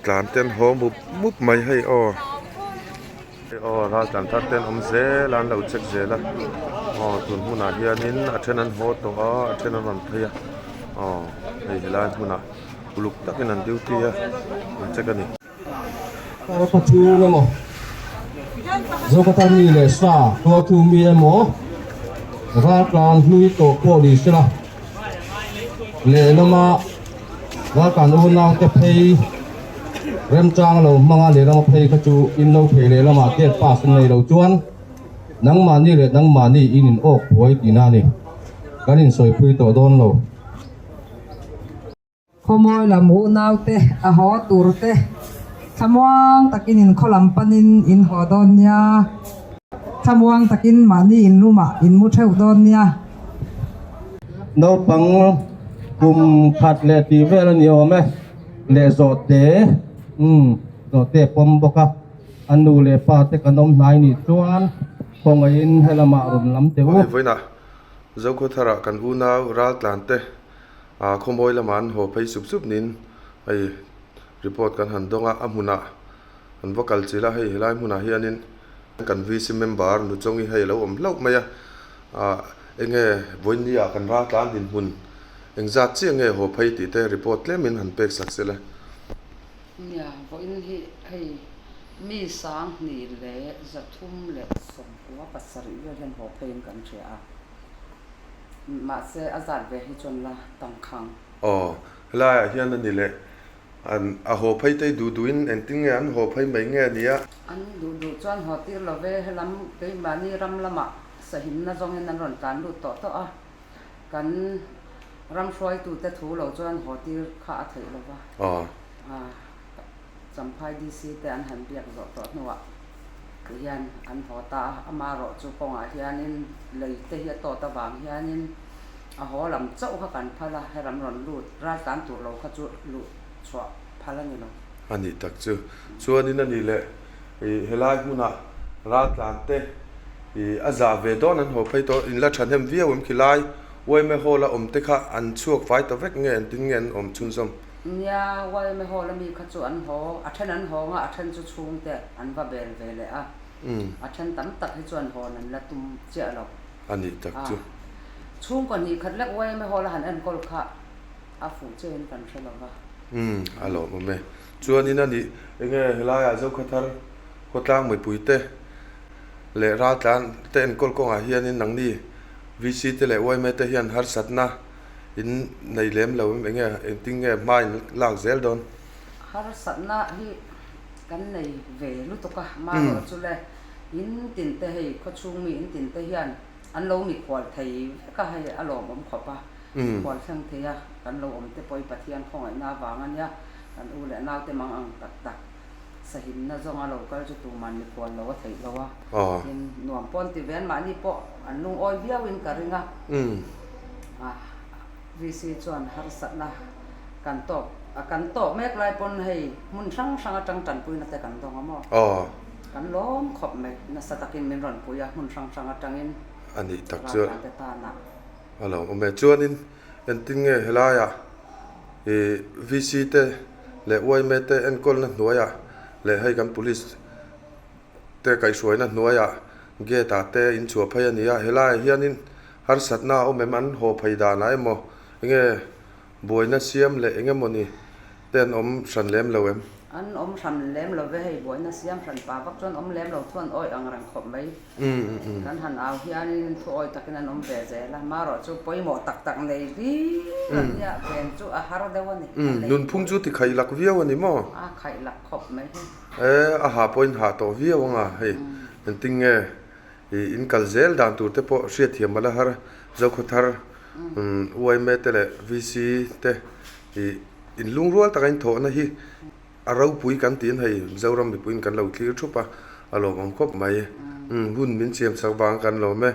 tlan te an haw mup mup mai hei aw hei aw ral tlan thar te an awm zel a an lo check zel a aw tun hmunah hianin a then an haw tawh a a then an rawn phei a aw hei helai hmunah uluk takin an duty a an check a ni. Kawrka chhung emaw, Zokhawthar mi leh sa tuartu mi emaw, raltlan hlui tawh pawh ni sela, lehlama raltlan unaute phei remchang lo hmanga lehlama phei kha chu in lo phei lehlamah gate pass in nei lo chuan nangmahni leh nangmahni in in awk buai tihna a ni. Kan insawipui tawh dawn lo. Khawmawi lam unaute a haw tur te thlamuang takin in khaw lam panin in haw dawn nia. Thlamuang takin mahni in room ah in mu theuh dawn nia. Naupang kum khat leh tih vel a ni awm e, leh zawhte umm zawhte pawm bawk a, a nu leh pa te kan awm hnai nih chuan khawngaihin helamah rawn lam teh u. Vawiinah Zokhawthara kan unau raltlante Ah khawmawi lamah an haw phei sup sup niin hei report kan han dawng a, a hmunah an va kal chilh a, hei helai hmunah hianin kan VC member Nuchawngi hei a lo awm hlauh mai a, ah enge vawiin ah kan raltlan dinhmun engzat chiah nge haw phei tih te report tlemin han pek sak sela. Nia, vawiin hi hei mi sanghnih leh zathum leh sawmkua pasarih vel hian haw pheiin kan hria a. Mahse a zat ve hi chuan la tangkhang. Aw, helaiah hian a ni leh. An a haw phei te duh duhin engtin nge an haw phei mai nge a nia? An duh duh chuan haw tir lo ve, helam keimahni ram lamah sahimna zawngin an rawn tlan lut tawh tawh a, kan ram hruaitute thu lo chuan haw tir kha a theih lo va. Aw. Champhai DC te an han biak zawh tawh hnuah tihian an haw ta a, amaherawh chu kawngah hianin lei te hi a tawt avang hianin a haw lam chauh kha kan phal a, heram rawn lut raltlan tur lo kha chu luh chhuah phal a ni lo. A nih tak chu. Chuanin a nih leh ih helai hmunah raltlan te ih a zah ve dawn an haw phei tawh in la thahnem viau em khilai Uaime Hall a awm te kha an chhuak fai ta vek nge engtin nge an awm chhunzawm? Nia, YMA Hall a mi kha chu an haw, a then an hawng a, a then chu chhungte an va bel ve leh a, a then tam tak hi chuan hawn an la tum chiah lo. A nih tak chu. Chhungkaw hnih khat lek YMA Hall a han enkawl kha a fuh chiahin kan hre lo va. Umm, a lawmawm e. Chuanin a nih, enge helaiah Zokhathar khawtlang mipuite leh raltlan te enkawl kawngah hianin nangni VC te leh YMA te hian harsatna In nei lem lo em enge engtin nge hma in lak zel dawn? Harsatna hi kan nei ve lutuk a, marawh chu le in tin te hei khawchhung mi in tin te hian an lo mikhual thei vek a, hei a lawmawm khawp a, mikhual thleng thei a kan lo awm te pawh hi Pathian khawngaihna avang a nia, kan u leh nau te mang ang tak tak sahimna zawnga lo kal chu tuman mikhual lo a theih lo a, tin nuam pawh an ti ve an mahni pawh an lungawi viau in ka ring a, VC chuan harsatna kan tawk kan tawk mek lai pawn hei hmun hrang hrang atang tanpuina te kan dawng a maw? Kan lawm khawp mai nasa takin min rawn pui a hmun hrang hrang atangin raltlan te tanah. A lo awm e. Chuanin Engtin nge helaiah ih VC te leh yma te enkawlna hnuaiah leh hei kan police te kaihhruaina hnuaiah gate ah te in chhuah phei a ni a, helaiah hianin harsatna a awm em an haw phei danah emaw enge buaina siam leh eng emaw ni te an awm hran lem lo em? An awm hran lem lo ve hei buaina siam hran pa vak chuan awm lem lo chuan awi ang reng khawp mai. Kan han au hianin thu awi takin an awm ve zel a, marawh chu pawimawh tak tak nei hlir an nia, ven chu a har deuh a ni. Nunphung chu ti khaih lak viau a ni maw? A khaih lak khawp mai hi. E, a ha pawhin hah tawh viau ang a, hei engtin nge i in kal zel dan tur te pawh hriatthiam a la har, Zokhawthar yma te leh VC te i inlungrual taka inthawhna hi A ropui kan tiin hei Mizoram mipuiin kan lo thlir thup a, a lawmawm khawp mai. Hun min siam chak vang kan lawm e.